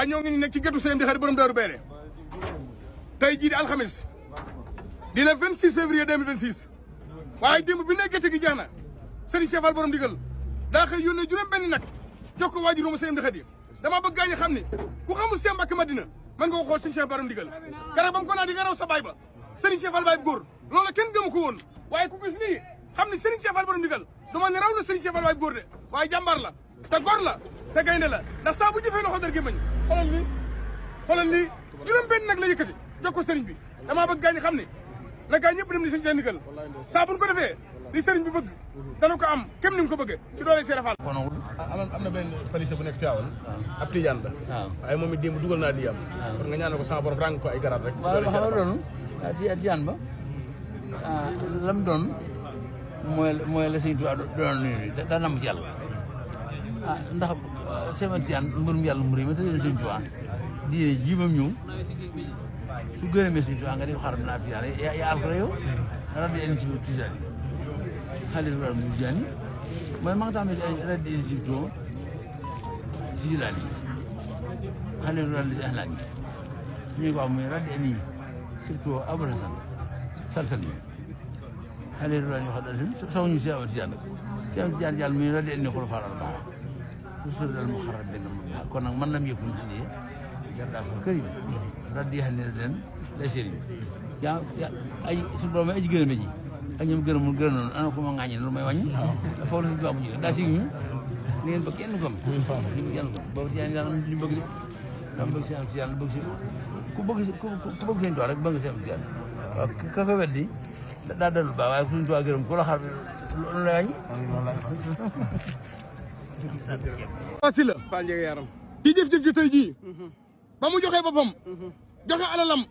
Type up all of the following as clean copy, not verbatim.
waa ñoo ngi ni nekk ci géttu sëñ di xarit borom Daaru Beere tey jii di alxamis di le 26 février 2026 waaye démb bi ne gétt gi jeex na sëriñ Cheikh Fall borom ndigal daa xëy yónnee juróom benn nag jox ko waajur mu sëñ di xarit dama bëgg gaañu xam ni ku xamul Cheikh Mbacke Madina mën nga ko xool sëñ Cheikh borom ndigal keroog ba mu ko naa di nga raw sa baay ba sëriñ Cheikh Fall baay bu góor loolu kenn gëmu ko woon waaye ku gis lii xam ni sëriñ Cheikh Fall borom ndigal dama ne raw na sëriñ Cheikh Fall baay bu góor de waaye jàmbaar la te gor la te gaynde la ndax saa bu jëfee loxo dër gémmañ xoolal lii juróom benn nag la yëkkati jox ko sëriñ bi damaa bëgg gaañ xam ne na gaa ñëpp dem ni sëñ Cheikh ndigal saa buñ ko defee li sëriñ bi bëgg dana ko am kem ni mu ko bëggee ci doole Cheikh Fall am na benn palissé bu nekk Tivaouane ab tijaan la waaye moom it démb dugal naa di am kon nga ñaanal ko sama borom ràng ko ay garab rek waaw xam nga loolu tijaan ba lam doon mooy la sëñ Tuubaa doon nuyu daa nam ci yàlla ndax sema tijaan mbërum yàlla mu réy ma te leen sëñ Tuubaa diine jibam ñëw su gërëmee sëñ Tuubaa nga di xaram naa tijaan yaa al ko yow radi en si tijaan xaalis waram mu jaani mooy ma nga tax radi en si to si jilaan yi xaalis waram li si ahlaan yi ñu ko wax muy radi en yi surtout abrasan salsal yi xaalis waram yoo xam ne sax ñu si ama tijaan jàll muy radi en ni xol faral baax su dal mu xaram benn kon nag mën nam yëpp ñu andee jardaa fa kër yi raddi xam ne den lay sëriñ yaa ay su doom aji gërëme ji ak ñoom gërëmul gërëm noonu ana ko ma ŋaañi lu may wàññi foofu la si tubaab bu jóge daa sigi ñu ni ngeen bëgg kenn gom yàlla ko boobu ci yàlla ñu bëgg de dama bëgg seen ci yàlla bëgg si ku bëgg seen tool rek bëgg seen ci yàlla waaw ka ko weddi daa dalul baax waaye ku suñu tubaab gërëm ku la xar lu lay wàññi si la Fall Ndiaga Yaram ci jëf-jëf ji tey jii ba mu joxee boppam joxe alalam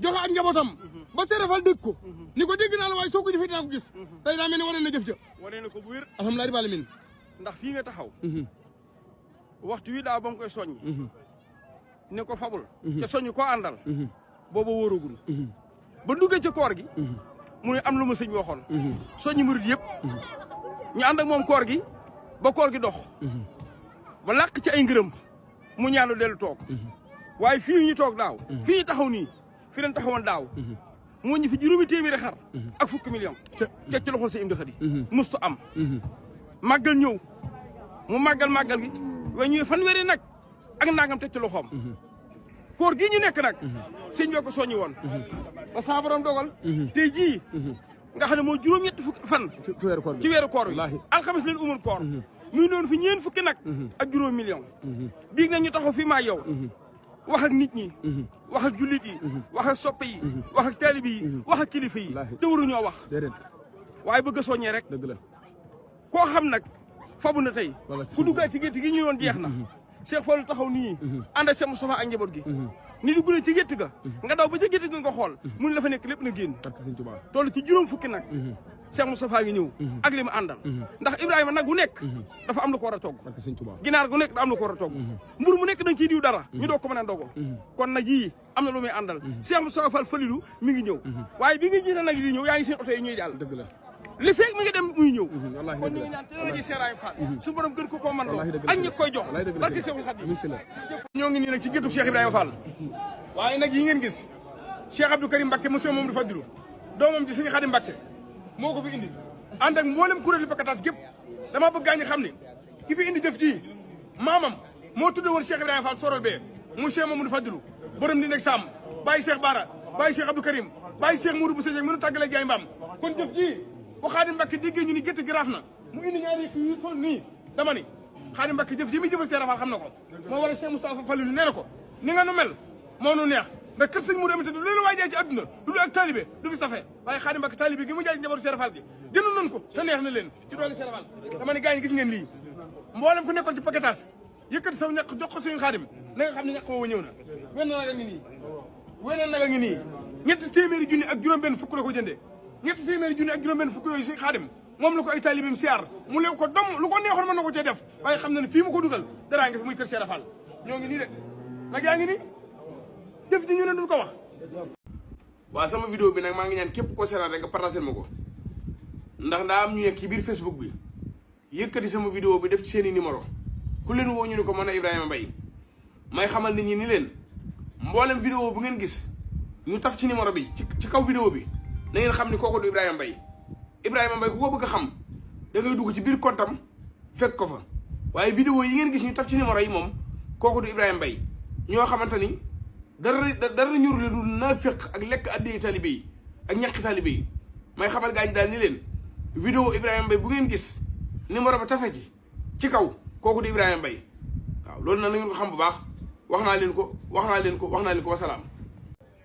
joxe ak njabootam ba Cheikh Fall dégg ko ni ko dégg naa la waaye soo ko jëfee dinaa ko gis tey daa mel ni wane na jëf ja wane na ko bu wér alhamdulilah rabbil alamin ndax fii nga taxaw waxtu wi daa ba nga koy soññ ne ko fabul te soññ koo àndal booba wóoragul ba duggee ci koor gi mu ne am lu ma sëñ waxoon soññ murid yëpp ñu ànd ak moom koor gi ba koor gi dox ba làq ci ay ngërëm mu ñaanu dellu toog waaye fii ñu toog daaw fii ñu taxaw nii fi leen taxawoon daaw moo ñu fi juróomi téeméeri xar ak fukki million ca ci loxol sa im di xadi mustu am màggal ñëw mu màggal gi waaye ñuy fanweeri nag ak nangam teg ci loxoom koor gii ñu nekk nag sëñ bi ko soññi woon ba saa borom dogal tey jii nga xam ne moo juróom-ñetti fukki fan ci weeru koor wi alxames leen umul koor muy noonu fi ñeen fukki nag ak juróom million biig na ñu taxaw fi maa yow wax ak nit ñi wax ak jullit yi wax ak soppe yi wax ak taalibe yi wax ak kilifa yi te waruñoo wax waaye bëgg a soññee rek koo xam nag fabu na tey ku duggaat ci gétt gi ñu woon jeex na Cheikh Fall taxaw nii ànd ak Cheikh Moustapha ak njaboot gi ni dugg na ci gétt ga nga daw ba ca gétt ga nga xool mu ne la fa nekk lépp na génn toll ci juróom fukki nag Cheikh Moustapha ngi ñëw ak li mu àndal ndax Ibrahima nag bu nekk dafa am lu ko war a togg ginaar gu nekk da am lu ko war a togg mburu mu nekk dañ ciy diw dara ñu doog ko mën a dogo kon nag yii am na lu muy àndal Cheikh Moustapha Fall Falilou mi ngi ñëw waaye bi nga jiite nag di ñëw yaa ngi seen oto yi ñuy jàll li feeg mi ngi dem muy ñëw kon ñu ngi ñaan te la ji Serigne Fall su borom gën ko man loo ak ñi koy jox barke Seexul Xadiim ñoo ngi nii nag ci géttu Cheikh Ibrahima Fall waaye nag yi ngeen gis Cheikh Abdou Karim Mbacké monsieur Mamadou Fadilou doomam ci Sëñ Xadim Mbacké moo ko fi indi ànd ak mboolem kuréelu Pakatas gépp dama bëgg gaa ñi xam ne ki fi indi jëf ji maamam moo tudde woon Cheikh Ibrahima Fall sorol bee mu Cheikh Mamadou Fadilou borom di nekk Sam bàyyi Cheikh Bara bàyyi Cheikh Abdou Karim bàyyi Cheikh Mourou Bousso mënu tàggale jaay mbaam kon jëf ji bu Xaadim Mbacké déggee ñu ni gétt gi raaf na mu indi ñaari yu toll nii dama ni Xaadim Mbacké jëf ji muy jëfal Cheikh Fall xam na ko moo war a Cheikh Moustapha Falilou nee na ko ni nga nu mel moo nu neex ndax kër sëñ mu demante du leen waay jaay ci àdduna du ak taalibe du fi safe waaye Xaadim Mbacké taalibe gi mu jaay ci njabootu Cheikh Fall gi jënd nañ ko te neex na leen ci doole Cheikh Fall dama ni gars yi gis ngeen lii mboolem ku nekkoon ci Pakatas yëkkati sa ñaq jox ko suñu Xaadim na nga xam ne ñaq woowu ñëw na wenn nag a ngi nii wenn nag a ngi nii ñetti téeméeri junni ak juróom-benn fukk la ko jëndee ñetti téeméeri junni ak juróom-benn fukk yooyu suñu Xaadim moom la ko ay taalibeem siyaar mu leew ko dom lu ko neexoon mën na ko cee def waaye xam na ne fii mu ko dugal daraa ngi fi muy kër Cheikh Fall ñoo ngi nii de nag yaa ngi nii jëf ji ñu ne duñ ko wax waaw sama vidéo bi nag maa ngi ñaan képp koo seetaan rek nga partagé ma ko ndax daa am ñu nekk ci biir Facebook bi yëkkati sama vidéo bi def ci seeni numéro ku leen woo ñu ne ko mën a Ibrahima Mbaye may xamal nit ñi ni leen mboolem vidéo bu ngeen gis ñu taf ci numéro bi ci kaw vidéo bi na ngeen xam ni kooku du Ibrahima Mbaye. Ibrahima Mbaye ku ko bëgg a xam da ngay dugg ci biir kontam fekk ko fa waaye vidéo yi ngeen gis ñu taf ci numéro yi moom kooku du Ibrahima Mbaye ñoo xamante ni dara ñur li du naafeq ak lekk addiya talibé yi ak ñaqi talibé yi may xamal gaa ñi daal ni leen vidéo Ibrahima Mbaye bu ngeen gis numéro ba tafe ci kaw kooku du Ibrahima Mbaye waaw loolu nag na ngeen ko xam bu baax wax naa leen ko wasalaam.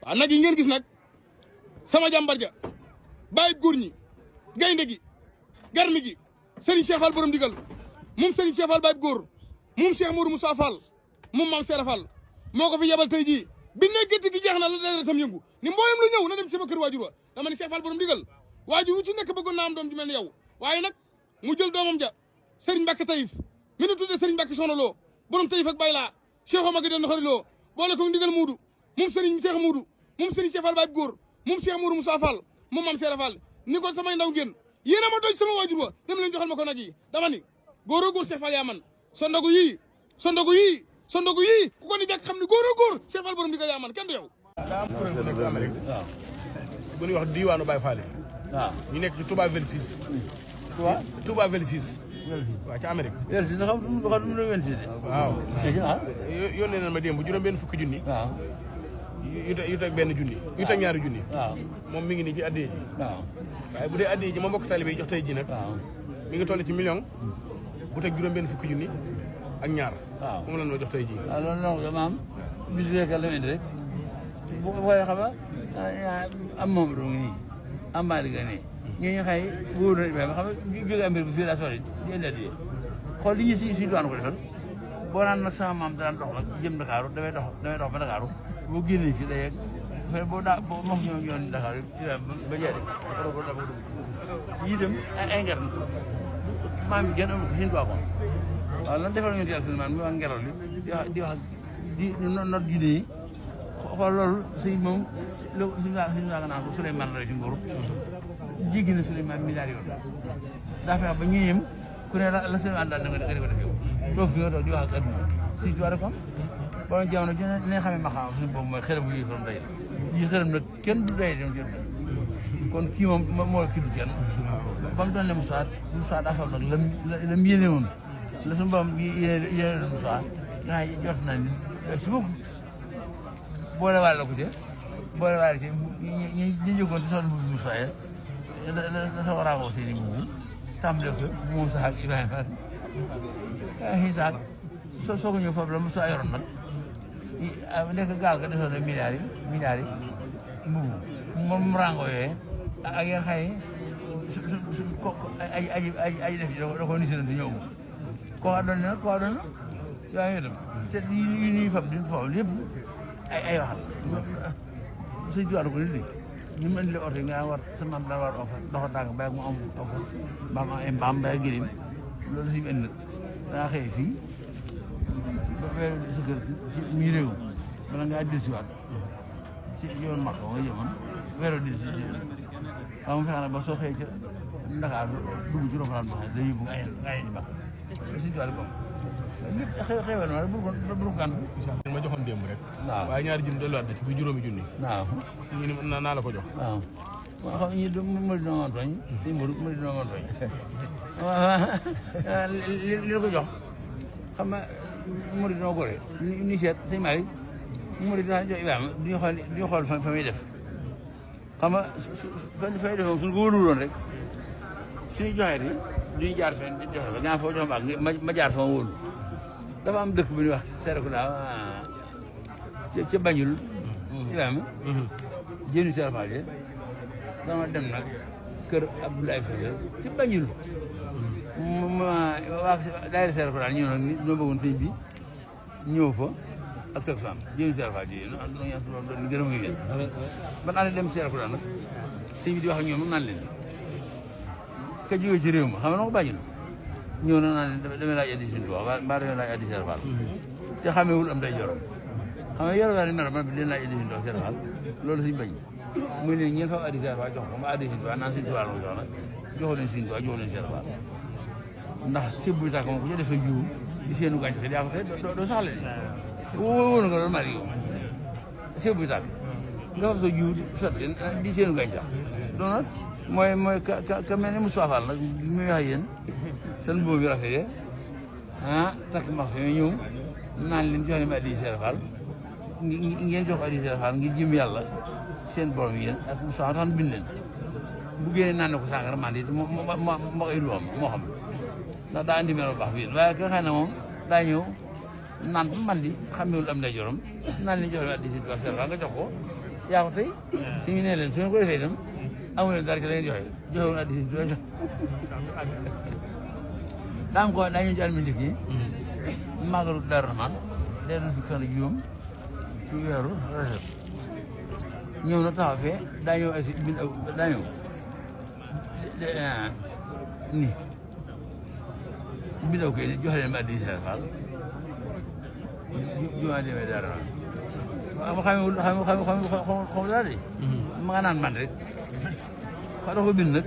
waaw nag yi ngeen gis nag sama jàmbar ja bàyyi góor ñi gaynde gi garmi gi Serigne Cheikh Fall borom digal moom Serigne Cheikh Fall bàyyi góor moom Cheikh Modou Moussa Fall moom Mame Serra Fall moo ko fi yebal tey jii bi ne gétt gi jeex na la dara tam yëngu ni mboolem lu ñëw na dem sama kër waajur wa dama ni Cheikh Fall borom digal waajur wu ci nekk bëggoon naa am doom ji mel ni yow waaye nag mu jël doomam ja Serigne Mbacke Taïf mi nu tuddee Serigne Mbacke Soxna Lo borom Taïf ak Bayla Cheikh Omar gi den xari loo boole ko ndigal muudu moom Serigne Cheikh Muudu moom Serigne Cheikh Fall bàyyi góor moom Cheikh Modou Moussa Fall moom Mame Serra Fall ni ko samay ndaw ngeen yéen a ma doy sama waajur wa dem leen joxal ma ko nag yi dama ni góor Cheikh Fall yaa man sondogu yii ku ko ni jàkk xam ni góor Cheikh Fall borom di ko yaa man kenn du yow daa am kuréel bu nekk Amérique bu ñuy wax diwaanu Baye Fall waaw ñu nekk ci Touba 26 Touba 26 waaw ci Amérique 26 nga xam du 26 de waaw yónnee na ma démb juróom benn fukki junni waaw yu teg benn junni yu teg ñaari junni waaw moom mi ngi nii ci addiya ji waaw waaye bu dee addiya ji ma mbokk talibé yi jox tey ji nag mi ngi toll ci million bu teg juróom benn fukki junni ak ñaar waaw moom la ñu jox tey ji waaw loolu noonu dama am bis bu fekkee la indi rek bu ko xoolee xam nga am moom doo ngi nii am Malick nga nii ñooñu xëy wóor na Ibrahima xam nga jóge am mbir bu fii laa sori di indi addiya xool li ñu si doon ko defal boo naan nag sama maam daan dox nag jëm Dakar damay dox ba Dakar boo génnee fii day yegg boo moom ñoo yoon Dakar ba jeex yii dem ay ngar maam yi gën amul ko seen tuwaakoon waaw lan defal ñu teel man mu wax ngelaw li di wax not Guinée yi xool loolu sëñ moom suñu waa naan ko Souleymane la ci nguur jéggi na Souleymane milliards yoon daa fexe ba ñu yem ku ne la Souleymane daal da nga di ko def yow toog fi nga toog di wax ak adduna suñu tuwaa rek am bon jamono ji ne xamee ma xam suñu boobu mooy xërëm bu yi from day yi xërëm nag kenn du day dem jël kon kii moom moo kii du kenn ba mu doon le Moussa daa xam nag lam yéene woon la suñu borom yéene Moussa nga xam jot na ni si bokk boole waale la ko ci boole waale ci ñi jógoon ci soxna bu Moussa ya da sa waraangoo seen i mbubu tàmbale ko moom sax ak Ibrahima xisaak soo ko ñëw foofu la Moussa yoroon nag nekk gaal ga desoon na milliards yi mbubu moom rango yooyu ak ya xëy aji def ji da ko nisinante ñëw koo doon na yaa ngi dem te yi ñuy fab di foofu lépp ay wax la suñ tuwaatu ko nit li ñu mu indi la oto yi nga war sa maam daan war oto doxa tànk bay mu am oto mbaam am mbaam bay gërim loolu suñu indi dangaa xëy fii ba weeru sa kër muy réew bala ngaa dellusiwaat ci yoon Makka nga jëmoon weeru dellusi waaw mu fexe nag ba soo xëyee ca Ndakaar dugg ci roplaan ba xam ne day yóbbu nga ayee ji Makka suñu tuwaat ko lépp xewal ma rek bul ko gànt ma joxoon démb rek waaw waaye ñaari junni delluwaat na ci bu juróomi junni waaw ñu ne naa la ko jox waaw xam ñi mëri dina ma tooñ si mëri dina ma tooñ li la ko jox xam nga mëri dina gore ni seet sëñ Malick mëri dina jox Ibrahima duñu xool fa muy def xam nga fay def moom suñu ko wóoluloon rek suñu joxee di duñu jaar fenn di joxe ba nga foo jox ma jaar fa ma wóolu dafa am dëkk bu ñuy wax Serekunda ca Banjul Ibrahima jéeni serafal dama dem nag kër Abdoulaye Fadel ci Banjul waa daayira Serekunda ñëw nag ñoo bëggoon sëñ bi ñëw fa ak teg fan jéeni serafal ji no ñaan su doon gën a muy leen ban ànd dem Serekunda nag sëñ bi di wax ak ñoom naan leen ka jógee ci réew ma xam nga ko Banjul ñëw na naan damay laaj addi Sëñ Tuubaa mbaa damay laaj addi Seex Faal te xamewul am day jorom xam nga yor ni mel man bi leen laaj addi Sëñ Tuubaa Seex Faal loolu suñ bañ muy ne ñeen fa addi Seex Faal jox ko ma addi Sëñ Tuubaa naan Sëñ Tuubaa la ko jox nag joxu leen Sëñ Tuubaa joxu leen Seex Faal ndax sib buy tàkk moom ku ca defee jiwu di seenu gàncax yaa ko te doo saxle wóor na ko doon mari yow sëb bi tàkk nga fa sa jiw sotti di seenu gàncax doon mooy ka mel ne Moussa Fall nag muy wax yéen seen boobu yu rafet takk max fi ñëw naan leen jox leen addi Seera Fall ngeen jox addi Seera Fall ngir jëm yàlla seen borom yéen ak Moussa tax bind leen bu génnee naan na ko sàngara man it moo koy duwam moo xam ndax daa andi melo baax fii waaye ka xam ne moom daa ñëw naan ba man di xamewul am nday jorom naan leen jox leen addi Seera Fall nga jox ko yaa ko tey suñu nee leen su ngeen ko defee itam amu leen dara ci la ngeen joxe joxewul addi Seera Fall daam ko daa ñëw ci almi ndik yi magalu Daaru Rahmaan day doon fukki fan ak juróom ci weeru Rajab ñëw na taxaw fee daa ñëw ay si bind daa ñëw nii bind aw kay joxe leen ma addi Seera Fall jumaa demee Daaru Rahmaan xam dara de ma nga naan man rek xa da ko bind nag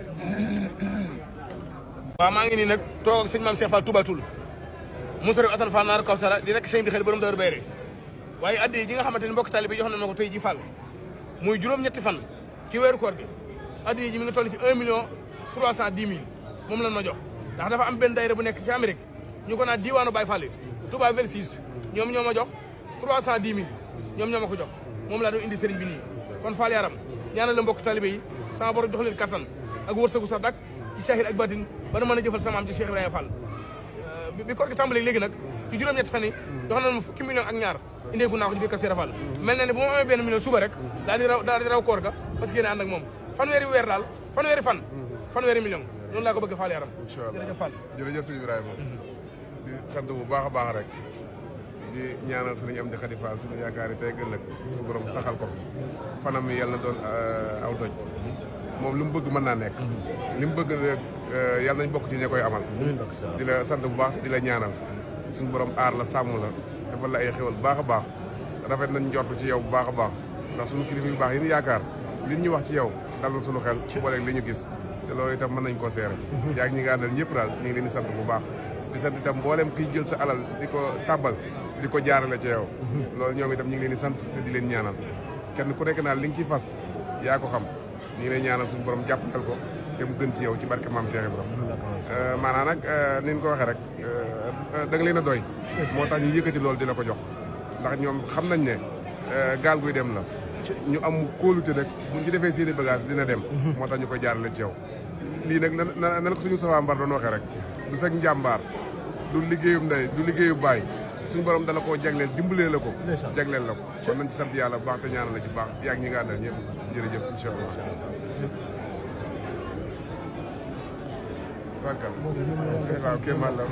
waaw maa ngi nii nag toog ak sëñ Maam Cheikh Fall Touba Toul Moussa Assane Fall naaru Kawsara di rek sëñ bi xel borom Daaru Bayre waaye addi ji nga xamante ni mbokk taalibe jox na ma ko tey ji Fall muy juróom-ñetti fan ci weeru koor gi addi ji mi ngi toll ci 1.310.000 moom lan ma jox ndax dafa am benn daayira bu nekk ci Amérique ñu ko naan diwaanu Baye Fall Touba 26 ñoom ñoo ma jox 310.000 ñoom ñoo ma ko jox moom laa doon indi sëriñ bi nii kon Fall yaram ñaanal la mbokk taalibe yi sama borom jox leen kattan ak wërsëgu sax dak ci saahir ak batin ba na mën a jëfal sama am ci Cheikh Ibrahima Fall bi koor gi tàmbalee léegi nag ci juróom-ñetti fan yi jox na ma fukki million ak ñaar indeegu naa ko ci biir kër Cheikh Fall mel na ne bu ma amee benn million suba rek daal di raw koor ga parce que yéen ànd ak moom fanweeri weer daal fanweeri million noonu laa ko bëgg Fall yaram jërëjëf Fall jërëjëf sëñ Ibrahima di sant bu baax a baax rek di ñaanal sëriñ Amdi Khady Fall suñu yaakaar yi tey ëllëg suñu borom saxal ko fi fanam yi yàlla na doon aw doj moom lu mu bëgg mën naa nekk li mu bëgg rek yàlla nañ bokk ci ña koy amal di la sant bu baax di la ñaanal suñu borom aar la sàmm la defal la ay xéwal bu baax a baax rafet nañ njort ci yow bu baax a baax ndax suñu kilifa yu baax yi ñu yaakaar li ñu wax ci yow dal na suñu xel booleeg li ñu gis te loolu itam mën nañ koo seere yaa ngi ñi nga àndal ñëpp daal ñu ngi leen di sant bu baax di sant itam mboolem kiy jël sa alal di ko tàbbal di ko jaarale ci yow loolu ñoom itam ñu ngi leen di sant te di leen ñaanal kenn ku nekk naal li nga ciy fas yaa ko xam ñu ngi lay ñaanal suñu borom jàppal ko te mu gën ci yow ci barke maam Cheikh Ibrahima maanaam nag ni ñu ko waxee rek da nga leen a doy moo tax ñu yëkkati loolu di la ko jox ndax ñoom xam nañ ne gaal guy dem la ñu am kóolute nag buñ ci defee seeni bagage dina dem moo tax ñu koy jaarale ci yow lii nag na la ko suñu Safa Mbar doon waxee rek du sag njàmbaar du liggéeyub ndey du liggéeyub baay suñu borom dala koo jagleel dimbalee la ko jagleel la ko kon nañ ci sant yàlla bu baax te ñaanal la ci baax yaag ñi nga àndal ñëpp jërëjëf incha allah waaw kéemaan la